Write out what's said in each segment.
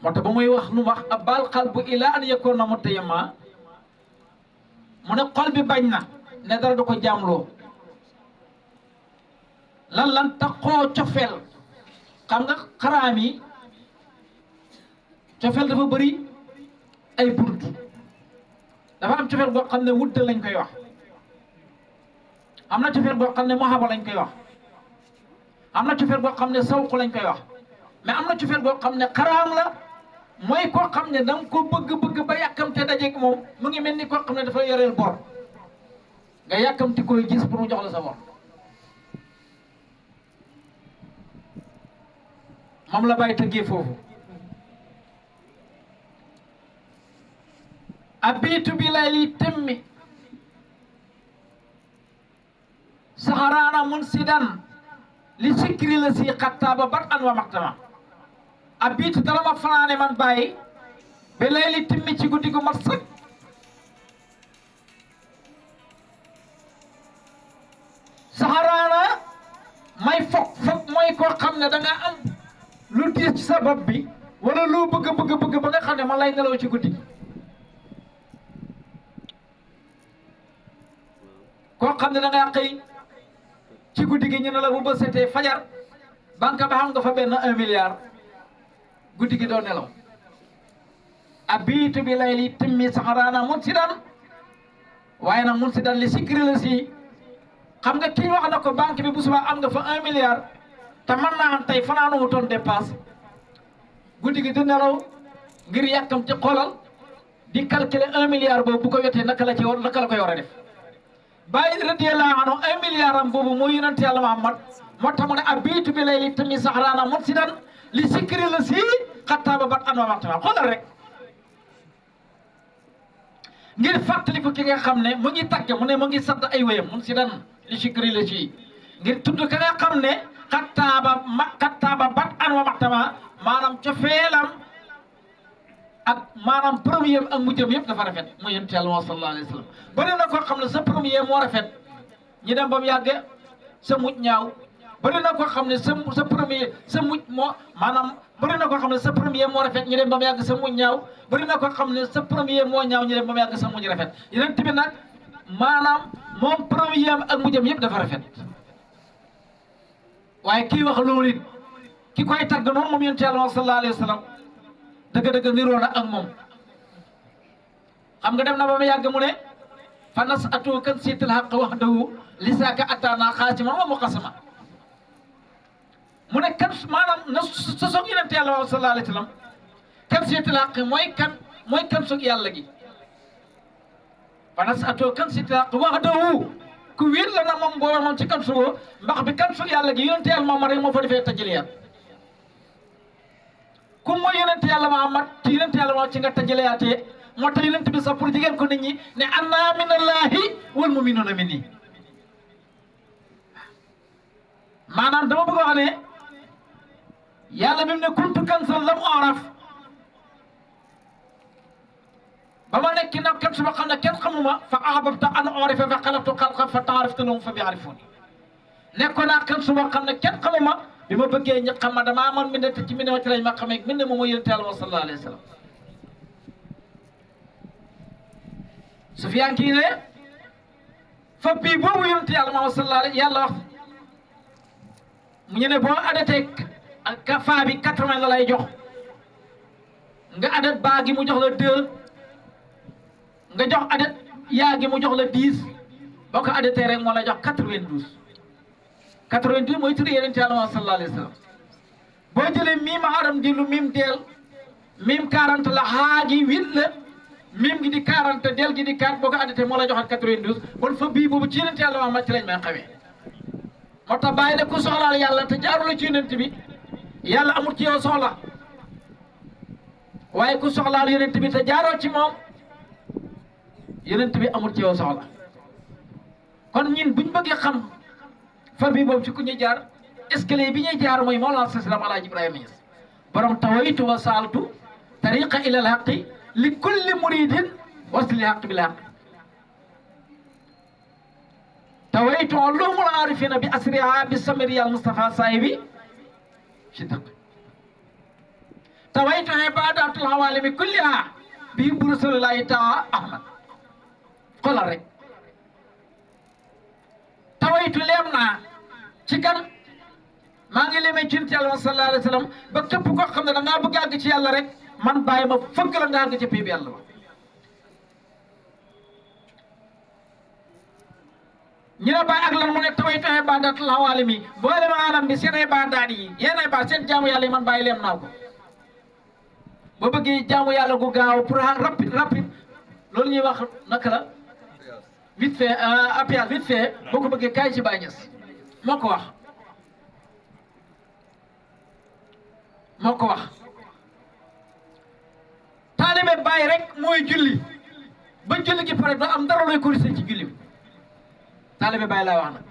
moo tax ba muy wax nu wax abal qalbu ila an yakuna mutayyama mu ne xol bi bañ na ne dara du ko jaamloo lan taxoo cofeel xam nga xaraam yi cofeel dafa bëri ay bunt dafa am cofeel boo xam ne wudd lañ koy wax am na cofeel boo xam ne mahaba lañ koy wax am na cofeel boo xam ne sawq lañ koy wax mais am na cofeel boo xam ne xaraam la mooy koo xam ne da nga ko bëgg ba yàkkamte dajeeg moom mu ngi mel ni koo xam ne dafa yoreel bor nga yàkkamti koy gis pour mu jox la sa bor moom la bàyyi tëggee foofu abitu bi layli temmi saxaraana munsidan li sikri la si xattaaba bat an wa maxtama abitu dara ma fanaane man bàyyi bi layli timmi ci guddi gu mat sëkk saxaraana may fokk mooy koo xam ne da nga am lu diis ci sa bopp bi wala loo bëgg ba nga xam ne man lay nelaw ci guddi gi koo xam ne da ngaa xëy ci guddi gi ñu ne la bu ba setee fajar banque ba xam nga fa benn 1 milliard guddi gi doo nelaw abiitu bi layli timmi saxaraana mun si daan waaye nag mun si daan li sikri la si xam nga kii wax na ko banque bi bu subaa am nga fa 1 milliard te mën naa am tey fanaanu wutoon dépense guddi gi du nelaw ngir yàkkam ci xoolal di calculer 1 milliard boobu bu ko yotee naka la koy war a def bàyyi radiyallahu anhu 1 milliard am boobu mooy yonent yàlla Muhammad moo tax mu ne abiitu bi layli timmi saxaraana mun si daan li sikri la si xattaaba bat an wa maxtama xoolal rek ngir fàttaliku ki nga xam ne mu ngi tagg mu ne mu ngi sadd ay wéyam mun si daan li sikri la si ngir tudd ka nga xam ne xattaaba bat an wa maxtama maanaam cofeelam ak maanaam premier ak mujjam yëpp dafa rafet mooy yonent yàlla sallallahu alayhi wa sallam bëri na koo xam ne sa premier moo rafet ñi dem ba mu yàgg sa mujj ñaaw bëri na koo xam ne sa premier sa mujj moo maanaam bëri na koo xam ne sa premier moo rafet ñu dem ba mu yàgg sa mujj ñaaw bëri na koo xam ne sa premier moo ñaaw ñu dem ba mu yàgg sa mujj rafet yonent bi nag maanaam moom premier ak mujjam yëpp dafa rafet waaye kii wax loolu it ki koy tagg noonu moom yonent yàlla sallallahu alayhi wa sallam dëgg-dëgg niroo na ak moom xam nga dem na ba mu yàgg mu ne fa nas atu kan siital xaq wahdahu lisaaka ataana xaasiman wa muqasama mu ne kan maanaam na sosoog yonent yàlla sallallahu alayhi wa sallam kan siital xaq mooy kan soog yàlla gi fa nas atu kan siital xaq wahdahu ku wér la na moom booba moom ci kan sugoo mbax bi kan soog yàlla gi yonent yàlla moom rek moo fa defee tajaliyaat ku mooy yonent yàlla Muhammad ci yonent yàlla Muhammad ci nga tajaliyaatee moo tax yonent bi sax pour jigéen ko nit ñi ne anna minallahi wal mu'minuna minni maanaam dama bëgg a wax ne yàlla bi mu ne kuntu kanzan lam araf ba ma nekk nag kenn su ma xam ne kenn xamuma fa ahbabtu an urifa fa xalaqtu xalqan fa ta'araftu lahum fa bi'arifuni nekkoon naa kenn su ma xam ne kenn xamuma bi ma bëggee ñu xam ma damaa amoon mbindee te ci mbindee ma ci lañ ma xamee mbindee moom mooy yonent yàlla sallallahu alayhi wa sallam Sufyaan kii ne fa bii boobu yonent yàlla moom sallallahu alayhi yàlla wax mu ñu ne boo adatee ka faa bi 80 la lay jox nga adat baa gi mu jox la 2 nga jox adat yaa gi mu jox la 10 boo ko adatee rek moo lay jox 92 92 mooy turi yonent yàlla sallallahu alayhi wa sallam boo jëlee miim aram di lu miim deel miim 40 la haa gi 8 la miim gi di 40 del gi di 4 boo ko additee moo la joxaat 92 bon fa bii boobu ci yonent yàlla Muhammad ci lañ may xamee moo tax bàyyi ne ku soxlaal yàlla te jaarula ci yonent bi yàlla amul ci yow soxla waaye ku soxlaal yonent bi te jaaroo ci moom yonent bi amul ci yow soxla kon ñin buñ bëggee xam fa bii boobu ci ku ñuy jaar escalier bi ñuy jaar mooy Mawlana sallam Alaaji Ibrahima Ñas borom tawaytu wa saaltu tariqa ila al haqi li kulli muridin wasli haqq bil haqq tawaytu ulumul arifina bi asriha bi samiri al Mustafa sahibi ci dëkk tawaytu ibadatul awalimi kulliha bi rasulillahi taa ahmad xoolal rek tawaytu leem naa ci kan maa ngi lemee ci yàlla sallallahu alayhi wa sallam ba képp koo xam ne da ngaa bëgg àgg ci yàlla rek man bàyyi ma fëgg la nga àgg ci pay bi yàlla ba ñu ne bàyyi ak lan mu ne tawaytu ibadatul awalimi boole ma anam bi seen ibaadaat yi yéen ibaad seen jaamu yàlla yi man bàyyi leem naa ko boo bëggee jaamu yàlla gu gaaw pour rapide loolu ñuy wax naka la vite fait appuyage vite fait boo ko bëggee kaay ci Baye Niass moo ko wax taalibe Baye rek mooy julli ba julli gi pare doo am dara looy corriger ci julli bi taalibe Baye laa wax nag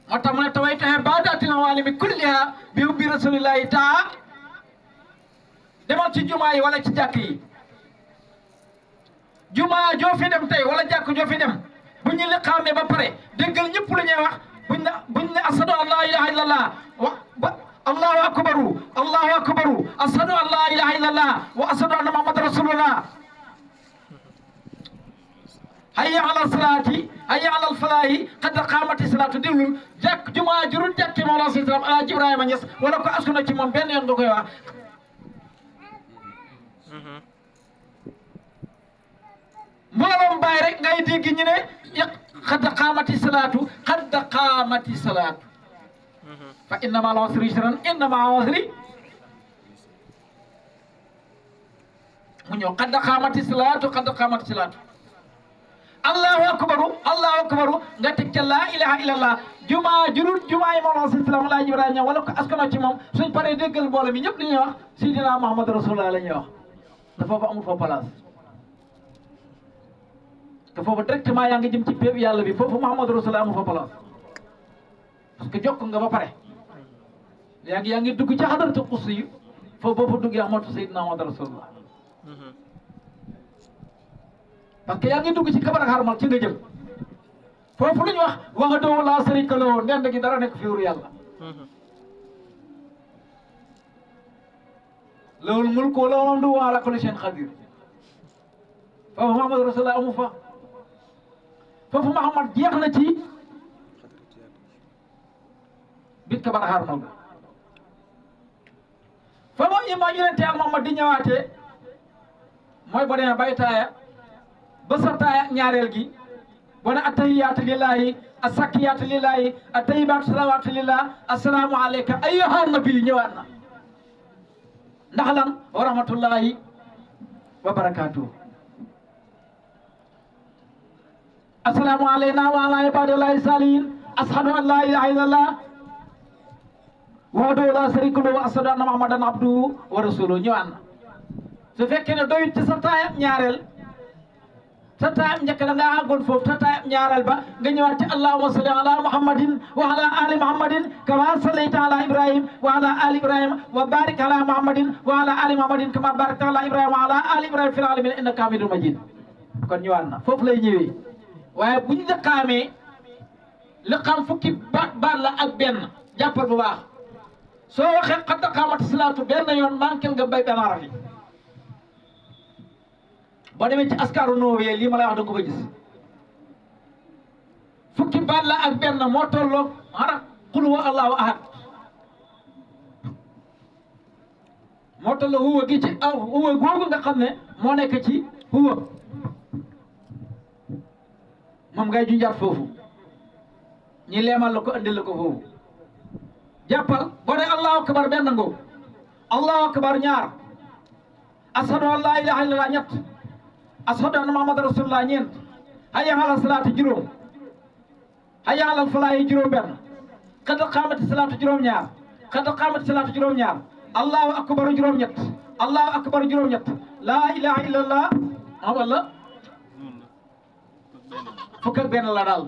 moo tax mu ne tawaytu ibadatil awalimi kulliha bi hubbi rasulillahi taa demal ci jumaa yi wala ci jàkk yi jumaa joo fi dem tey wala jàkk joo fi dem bu ñu liqaamee ba pare déggal ñëpp lu ñuy wax buñ ne asadu an la ilaha illallah allahu akbaru asadu an la ilaha illallah wa asadu anna muhammad rasulullah hayya ala salaati hayya ala falaahi qad qaamati salaatu diwlul jàkk jumaa jurul jàkki Mawlana Seydi Alaaji Ibrahima Niass wala ko askuna ci moom benn yoon nga koy wax mbooloom Baay rek ngay dégg ñu ne qad qaamati salaatu fa inna ma'al usri yusran inna ma'al usri mu ñëw qad qaamati salaatu allahu akbaru nga teg ca laa ilaha illallah jumaa jurul jumaa yi Mawlana Seydi Alaaji Ibrahima wala ko askana ci moom suñ paree déggal mbooloo mi ñëpp li ñuy wax Seydina Muhammad Rasulullah la ñuy wax te foofu amul fa place te foofu directement yaa ngi jëm ci péeb yàlla bi foofu Muhammad Rasulullah amul fa place parce que jokk nga ba pare yaa ngi dugg ci xadaratu xus yi foofu boo fa duggee amatu Seydina Muhammad Rasulullah parce que yaa ngi dugg ci kabar ak xarmal ci nga jëm foofu lu ñu wax wahdahu laa sharika lahu ndend gi dara nekk fi wuru yàlla lahul mulku wa lahul hamdu wa ala kulli shay'in qadir foofu Muhammad Rasulullah amu fa foofu Muhammad jeex na ci bit kabar ak xarmal ga foofu ima yonente ak Muhammad di ñëwaatee mooy boo demee bay taaya ba sa taaya ñaareel gi boo ne attahiyaatu lillahi asakkiyaatu lillahi attayibaatu salawaatu lillah assalaamu aleyka ayyuha nabi ñëwaat na ndax lan wa rahmatullahi wa barakaatuhu assalaamu aleyna wa ala ibadillahi salihin ashhadu an la ilaha illallah wahdahu la sharika lahu wa ashhadu anna muhammadan abduhu wa rasuluhu ñëwaat na su fekkee ne doyut ci sa taaya ñaareel sa taayam njëkk la nga àggoon foofu sa taayam ñaareel ba nga ñëwaat ci allahumma salli ala muhammadin wa ala ali muhammadin kama sallayta ala ibrahim wa ala ali ibrahim wa barik ala muhammadin wa ala ali muhammadin kama barakta ala ibrahim wa ala ali ibrahim fil alamin innaka hamidun majid kon ñëwaat na foofu lay ñëwee waaye buñ liqaamee liqaam fukki baat la ak benn jàppal bu baax soo waxee qad qaamati salaatu benn yoon manqué nga bay benn araf yi boo demee ci askaru noowee lii ma lay wax da nga ko fa gis fukki baat la ak benn moo tolloog xaraf qul huwa allahu ahad moo tolloo huwa gi ci huwa googu nga xam ne moo nekk ci huwa moom ngay junjaat foofu ñi leemal la ko andil la ko foofu jàppal boo ne allahu akbar benn ngoo allahu akbar ñaar ashadu an la ilaha illallah ñett ashadu anna muhammad rasulullah ñeent hayya ala salaati juróom hayya ala falaahi juróom benn qad qaamati salaatu juróom ñaar qad qaamati salaatu juróom ñaar allahu akbar juróom ñett allahu akbar juróom ñett laa ilaha illallah wala fukk ak benn la daal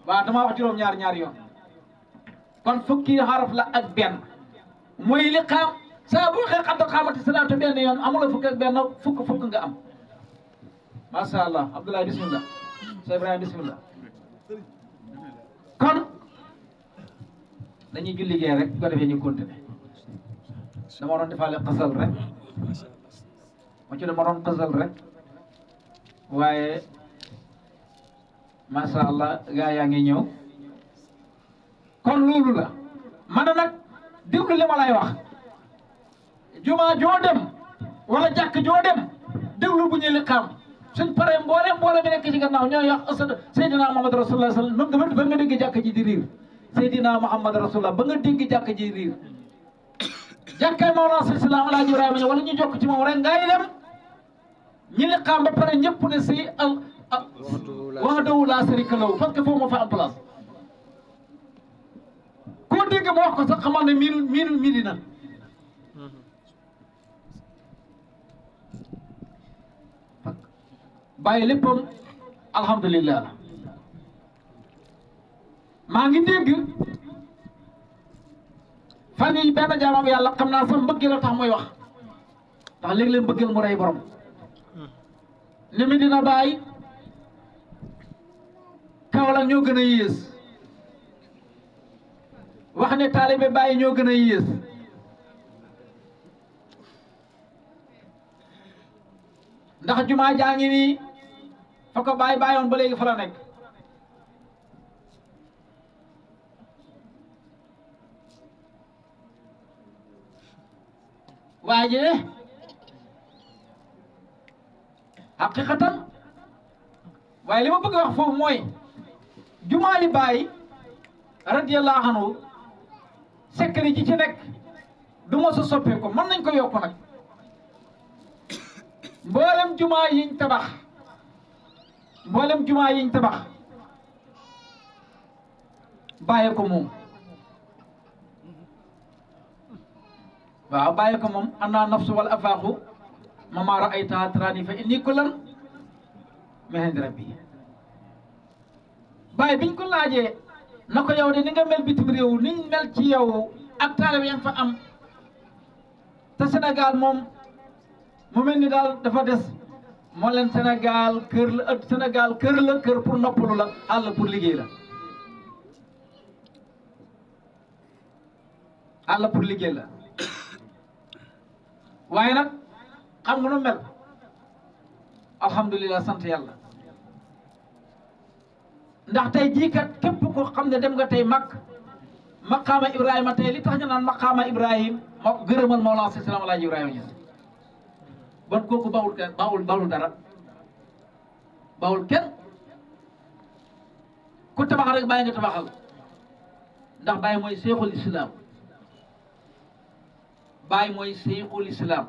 waaw dama wax juróom ñaar ñaari yoon kon fukki xaraf la ak benn mooy li xam saa boo xee qad qaamati salaatu benn yoon amula fukk ak benn fukk nga am masha Allah Abdoulaye bismillah Cheikh Ibrahima bismillah kon dañuy julli gee rek bu ko defee ñu continuer dama doon defaale xasal rek ma ci dama doon xasal rek waaye masha Allah gaa yaa ngi ñëw kon loolu la man nag déglu li ma lay wax jumaa joo dem wala jàkk joo dem déglu bu ñuy liqaam suñ paree mboolem bi nekk ci gannaaw ñooy wax asad Seydina Muhammad Rasulullah sallallahu alayhi wasallam ba nga dégg jàkk ji di riir Seydina Muhammad Rasulullah ba nga dégg jàkk ji riir jàkkay Mawlana Seydina Alaaji Ibrahima ñëw wala ñu jokk ci moom rek ngay dem ñi liqaam ba pare ñëpp ne si wahdahu laa sharika lahu parce que foofu moo fa am place koo dégg ma wax ko sax xamal ne miinu na bàyyi léppam alhamdulillah maa ngi dégg fan yi benn jaamam yàlla xam naa sax mbëggeel a tax muy wax ndax léeg-léeg mbëggeel mu rey borom ni Medina Baye Kaolack ñoo gën a yées wax ne taalibe Baye ñoo gën a yées ndax jumaa jaa ngi nii fa ko Baye bàyyoon ba léegi fa la nekk waaye haqiqatan waaye li ma bëgg a wax foofu mooy jumaa yi Baye radiyallahu anhu secret ji ci nekk du ma sa soppee ko mën nañ ko yokk nag mboolem jumaa yiñ tabax bàyyi ko moom waaw bàyyi ko moom ana nafsu wal afaqu mama ra'aytaha tarani fa inni kullan min indi rabbi bàyyi biñ ko laajee na ko yow de ni nga mel bitim réew niñ mel ci yow ak taalibe yang fa am te Sénégal moom mu mel ni daal dafa des moo leen Sénégal kër la Sénégal kër pour noppalu la àll pour liggéey la àll pour liggéey la waaye nag xam nga nu mel alhamdulilah sant yàlla ndax tey jii kat képp ko xam ne dem nga tey mag maqaama Ibrahima tey li tax ñu naan maqaama Ibrahim moo gërëmal Mawlana Seydina Alaaji Ibrahima Ñas bon kooku bawul kenn bawul dara bawul kenn ku tabax rek bàyyi nga tabaxal ndax Baye mooy seexul islam Baye mooy seexul islam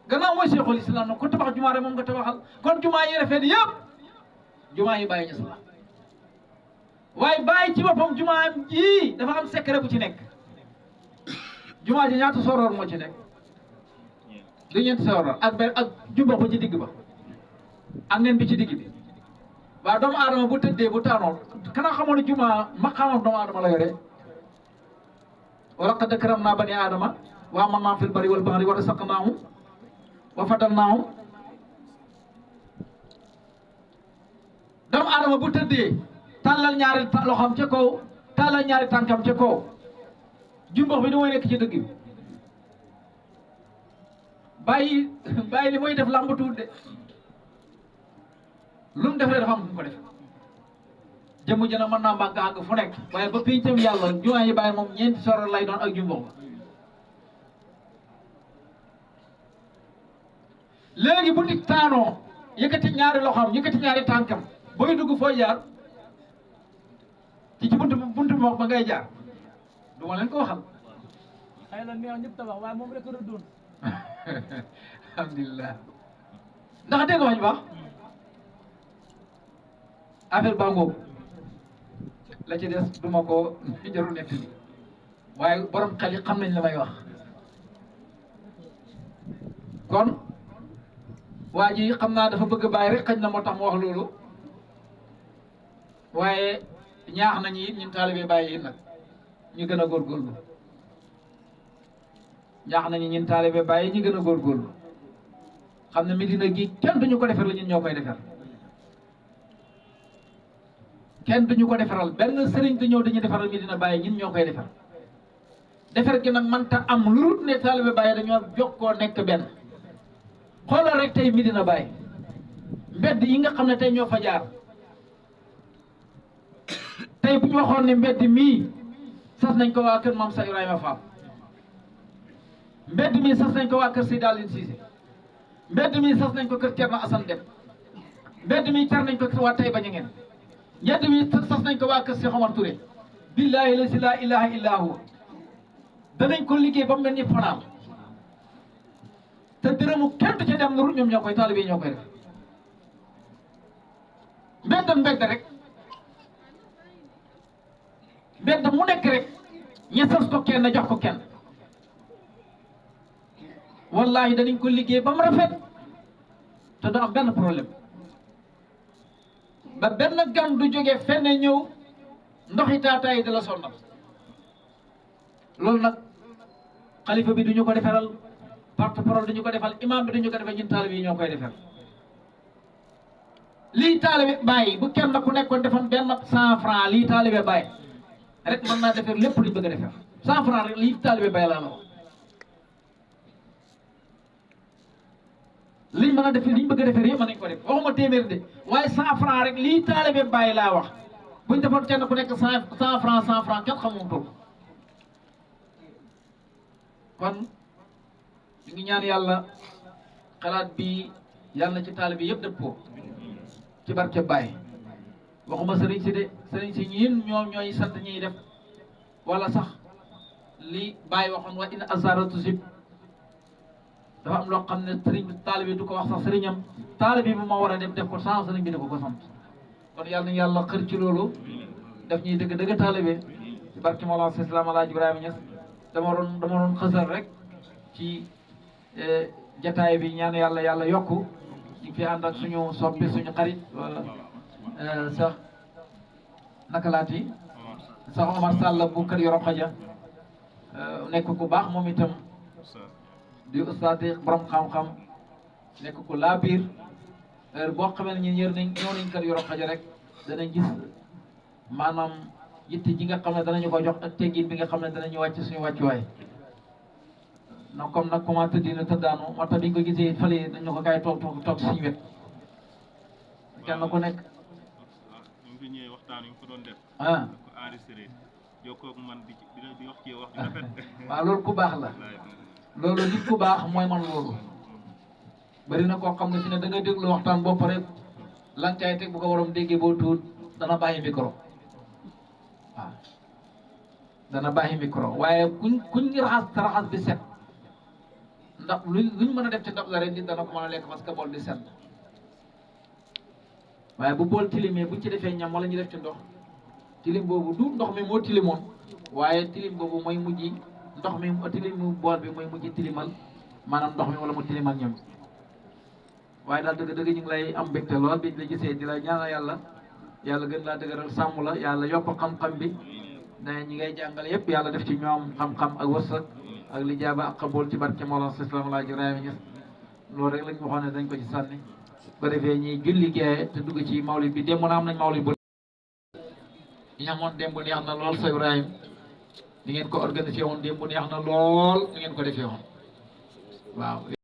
gannaaw mooy seexul islam nag ku tabax jumaa rek moom nga tabaxal kon jumaa yi rafet yëpp jumaa yi Baye Ñas la waaye Baye ci boppam jumaa am ji dafa am secret bu ci nekk jumaa ji ñaata soroor moo ci nekk du ñeenti soroor ak benn ak jumba ba ci digg ba ak nen bi ci digg bi waaw doomu aadama bu tëddee bu taanoon kanaa xamoon ne jumaa maqaamam doomu aadama la yore wa laqad karamnaa banii aadama wa hamalnaahum fil barri wal bahri wa razaqnaahum wa faddalnaahum doomu aadama bu tëddee tàllal ñaari loxoom ca kaw tàllal ñaari tànkam ca kaw jumbax bi du mooy nekk ci dëgg bi bàyyi li mooy def làmbatuut de lu mu def rek dafa am fu mu ko def jëmm jëna mën naa màgg àgg fu nekk waaye ba pincam yàlla jumaa yi Baye moom ñeenti soro lay doon ak jumbax ba léegi bu nit taanoo yëkkati ñaari loxoom yëkkati ñaari tànkam booy dugg fooy jaar ci buntu bi wax ba ngay jaar du ma leen ko waxal xëy na neex ñëpp tabax waaye moom rek la doon alhamdulilah ndax dégg nga wax baax affaire baa ngoogu la ci des du ma ko jarul nekk li waaye borom xel yi xam nañ la may wax kon waa ji xam naa dafa bëgg Baye rek xëj na moo tax mu wax loolu waaye ñaax nañu it ñun taalibe Baye yi nag ñu gën a góorgóorlu ñaax nañu ñun taalibe Baye ñu gën a góorgóorlu xam ne Medina gi kenn duñu ko defar la ñun ñoo koy defar kenn duñu ko defaral benn sëriñ du ñëw dañuy defaral Medina Baye ñun ñoo koy defar defar gi nag mënta am lu dul ne taalibe Baye dañoo jokkoo nekk benn xoolal rek tey Medina Baye mbedd yi nga xam ne tey ñoo fa jaar tey bu ñu waxoon ne mbedd mii sas nañ ko waa kër Mame Cheikh Ibrahima Fall mbedd mii sas nañ ko waa kër Seydi Aline Cissé mbedd mii sas nañ ko kër Thierno Assane Deme mbedd mii car nañ ko kër waa Taïba Niangène mbedd mii sas nañ ko waa kër Cheikh Omar Touré billahi la ilaha illa huwa danañ ko liggéey ba mu mel ni fanaan te dërëmu kenn du ca dem lu ñoom ñoo koy taalibe ñoo koy def mbedd rek mbedd mu nekk rek ña sas ko kenn jox ko kenn wallahi danañ ko liggéey ba mu rafet te du am benn problème ba benn gan du jógee fenn ñëw ndoxi taataay da la sonnal loolu nag xalifa bi duñu ko defaral porte-parole duñu ko defal imam bi duñu ko defal ñun taalibe yi ñoo koy defal lii taalibe Baye bu kenn ku nekkoon defoon benn 100 francs lii taalibe Baye rek mën naa defar lépp luñ bëgg a defar 100 francs rek lii taalibe Baye laa la wax liñ mën a defar liñ bëgg a defar yëpp mën nañ ko def waxuma téeméer de waaye 100 francs rek lii taalibe Baye laa wax buñ defoon kenn ku nekk 100 francs kenn xamul toll kon ñu ngi ñaan yàlla xalaat bi yàlla na ci taalibe yëpp dëppoo ci barke Baye waxuma sëriñ si de sëriñ si ñiin ñoom ñooy sant ñiy def wala sax li Baye waxoon wa in azaratu sib dafa am loo xam ne sëriñ bi taalibe du ko wax sax sëriñam taalibe bi moo war a def ko sans sëriñ bi da ko sant kon yàlla na yàlla xër ci loolu def ñuy dëgg taalibe ci barke Mawlana Cheikh Islam Alaaji Ibrahima Niass dama doon xësal rek ci jataay bi ñaan yàlla yokku ñu fi ànd ak suñu soppi suñu xarit sax naka laati sax Omar Sall bu kër Yoro Xaja nekk ku baax moom itam di ustaas borom xam-xam nekk ku laa biir heure boo xamee ne ñun ñëw nañ kër Yoro Xaja rek danañ gis maanaam yitte ji nga xam ne danañu ko jox ak teggin bi nga xam ne danañu wàcc suñu wàccuwaay non comme nag comment tëddi na tëddaanu moo tax bi ñu ko gisee fële dañu ko kaay toog suñu wet kenn ku nekk ñu fi ñëwee waxtaan yu ko doon def ah ko enregistré jokkoo ak man di wax ci wax ju rafet waaw loolu ku baax la loolu nit ku baax mooy man loolu bari na koo xam ne si ne da nga déglu waxtaan boo pare lan caay teg bu ko waroon déggee boo tuut dana bàyyi micro waaw dana bàyyi micro waaye kuñ raxas bi set ndax luñ mën a def ci ndab la rek nit dana ko mën a lekk parce que bool bi set waaye bu bool tilimee buñ ci defee ñam wala ñu def ci ndox tilim boobu du ndox mi moo tilimoon waaye tilim boobu mooy mujj ndox mi tilimu bool bi mooy mujj tilimal maanaam ndox mi wala mu tilimal ñam waaye daal dëgg-dëgg ñu ngi lay am mbégte lool bi la gisee di la ñaanal yàlla gën laa dëgëral sàmm la yàlla yokk xam-xam bi ne ñi ngay jàngale yëpp yàlla def ci ñoom xam-xam ak wërsëg ak li jaaba ak xabool ci barke Mawlana Cheikh Islam Alaaji Ibrahima Niass loolu rek lañ waxoon ne dañ ko ci sànni ba defee ñi julli gee te dugg ci mawlid bi démb na am nañ mawlid bu ñu amoon démb neex na lool sa Ibrahima ni ngeen ko organisé woon démb neex na lool ni ngeen ko defee woon waaw